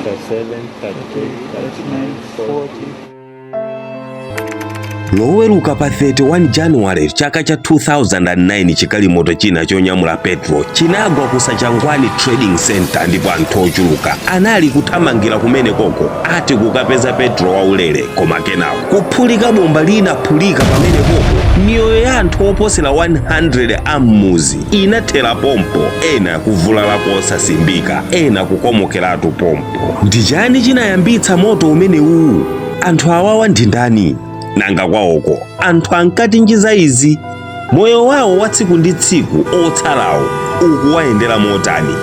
37, 38, 39, 40. Loweruka pa 31 January chaka cha 2009, chigalimoto china chonyamula petrol chinagwa ku Sachangwani Trading Center, ndipo anthu ochuluka anali kuthamangira kumene koko ati kukapeza petrol waulere. Koma kenako kuphulika bomba linaphulika pamene popo, miyoyo ya anthu oposera 100 am'muzi inathera pompo, ena kuvulala kosasimbika, ena kukomokeratu pompo. Ndi chani chinayambitsa moto umenewu? Anthu awawa ndi ndani? Nanga kwawoko anthu ankati njiza izi? Moyo wawo wa tsiku ndi tsiku otsalawo ukuwayendera motani?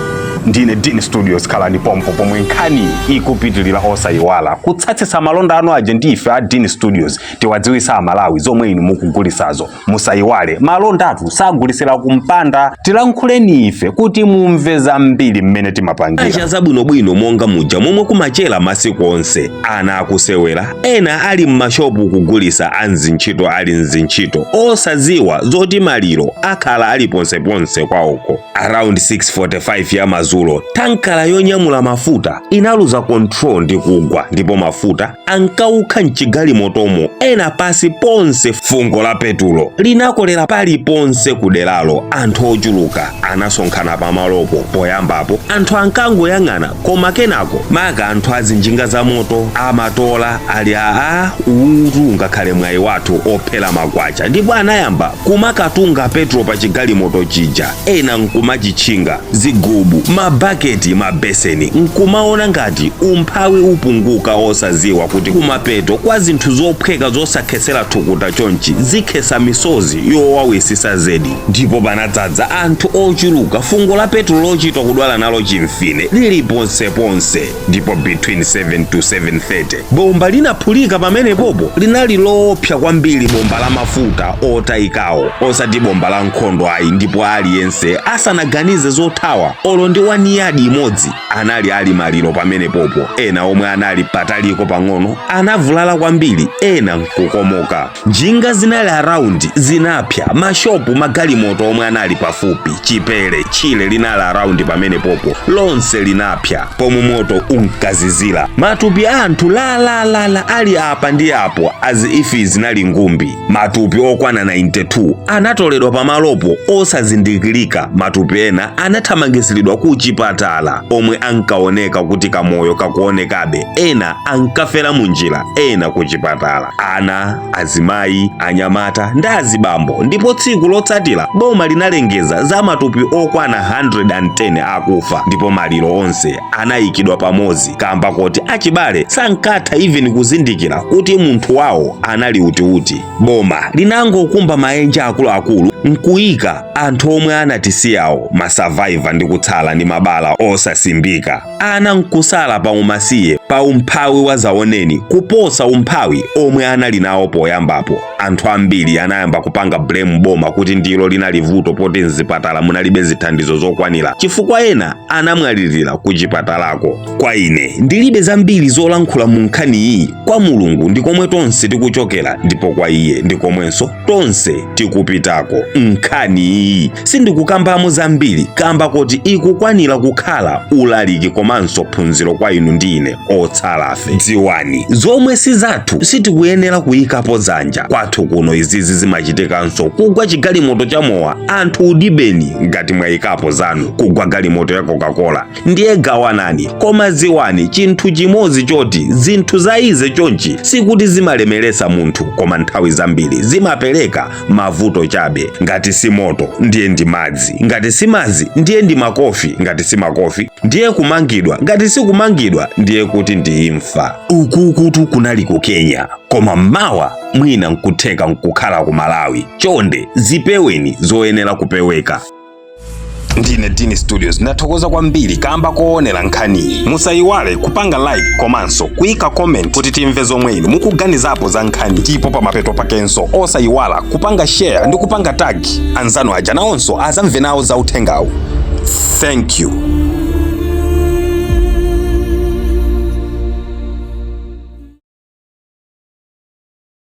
Ndine Dean Studios, khalani pompo pomwe nkhani ikupitilira. Osayiwala kutsatsitsa malonda anu aja ndi ife a Dean Studios, tiwadziwisa Amalawi zomwe inu mukugulisazo. Musayiwale, malondatu sagulisira kumpanda. Tilankhuleni ife kuti mumve zambiri mmene timapangira. Acha zabwinobwino monga muja momwe kumachera masiku onse, ana akusewera, ena ali m'mashopu kugulisa, anzintchito ali mzintchito, osaziwa zoti maliro akhala ali ponseponse kwawoko. Around 6:45 ya madzulo, tankala yonyamula mafuta inaluza control ndi kugwa, ndipo mafuta ankaukha mchigalimotomo, ena pasi ponse. Fungo la petulo linakolera paliponse kuderalo. Anthu ochuluka anasonkhana pamalopo. Poyambapo anthu ankangoyang'ana, koma kenako maka anthu azinjinga za moto amatola ali aa, uwu ngakhale mwayi wathu ophera makwacha, ndipo anayamba kumakatunga petro pa chigalimoto chija, ena nkumachitchinga zigubu, mabaketi, mabeseni, nkumaona ngati umphawi upunguka, osaziwa kuti kumapeto kwa zinthu zophweka zosakhetsera thukuta chonchi zikhesa misozi yowawisisa zedi. Ndipo panadzadza anthu ochuluka, fungo la petro lochitwa kudwala nalo chimfine lili ponseponse. Ndipo between 7 to 7:30 bomba linaphulika pamenepopo. Linali loopsa kwambiri, bomba la mafuta otayikawo, osati bomba la nkhondo ayi. Ndipo aliyense asanaganize zothawa olo ndi 1 yard imodzi, anali ali maliro pamenepopo. Ena omwe anali pataliko pang'ono anavulala kwambiri, ena nkukomoka. Njinga zinali around zinapsa, mashopu, magalimoto omwe anali pafupi, chipere chile linali around pamenepopo lonse linapsa. Pomwe moto unkazizira, matupi a anthu lalalala ali apa ndi apo as if zinali ngumbi. Matupi okwana 92 anatoledwa pamalopo osazindikirika. Matupi ena anathamangisiridwa ku chipatala omwe ankaoneka kuti kamoyo kakuonekabe, ena ankafera munjira, ena ku chipatala, ana, azimayi, anyamata ndi azibambo. Ndipo tsiku lotsatira boma linalengeza za matupi okwana 110 akufa, ndipo maliro onse anayikidwa pamodzi kamba koti achibale sankatha even kuzindikira kuti munthu wawo anali utiuti. Boma linangokumba maenje akuluakulu nkuyika anthu omwe anatisiyawo, ma survivor, ndi kutsala ndi mabala osasimbika, ana nkusala pa umasiye, pa umphawi wa zaoneni kuposa umphawi omwe anali nawo poyambapo. Anthu ambiri anayamba kupanga blame boma kuti ndilo linali vuto poti mzipatala munalibe zithandizo zokwanira, chifukwa ena anamwalirira ku chipatalako. Kwa ine ndilibe zambiri zolankhula mu nkhani iyi. Kwa Mulungu ndi komwe tonse tikuchokera, ndipo kwa iye ndi komwenso tonse tikupitako. Nkhani iyi sindikukambamo zambiri kamba kuti ikukwanira kukhala ulaliki komanso phunziro kwa inu ndi ine otsalafe. Dziwani, zomwe si zathu sitikuyenera kuyikapo dzanja. Kwathu kuno izizi zimachitikanso, kugwa chigalimoto cha mowa, anthu udibeni ngati mwayikapo zanu. Kugwa galimoto ya Coca-Cola, ndiye gawanani. Koma dziwani chinthu chimodzi choti zinthu za easy chonchi sikuti zimalemeresa munthu, koma nthawi zambiri zimapereka mavuto chabe. Ngati si moto ndiye ndi madzi, ngati si madzi ndiye ndi makofi, ngati si makofi ndiye kumangidwa, ngati si kumangidwa ndiye kuti ndi imfa. Ukukutu kunali ku Kenya, koma mmawa mwina nkutheka nkukhala ku Malawi. Chonde zipeweni zoyenera kupeweka. Ndine Dini Studios, ndathokoza kwambiri kamba koonera nkhaniyi. Musayiwale kupanga like komanso kuyika comment kuti timve zomwe inu mukuganizapo za nkhani. Ndipo pamapeto pakenso osayiwala kupanga share ndi kupanga tag anzanu aja, nawonso azamve nawo za uthengawu. Thank you.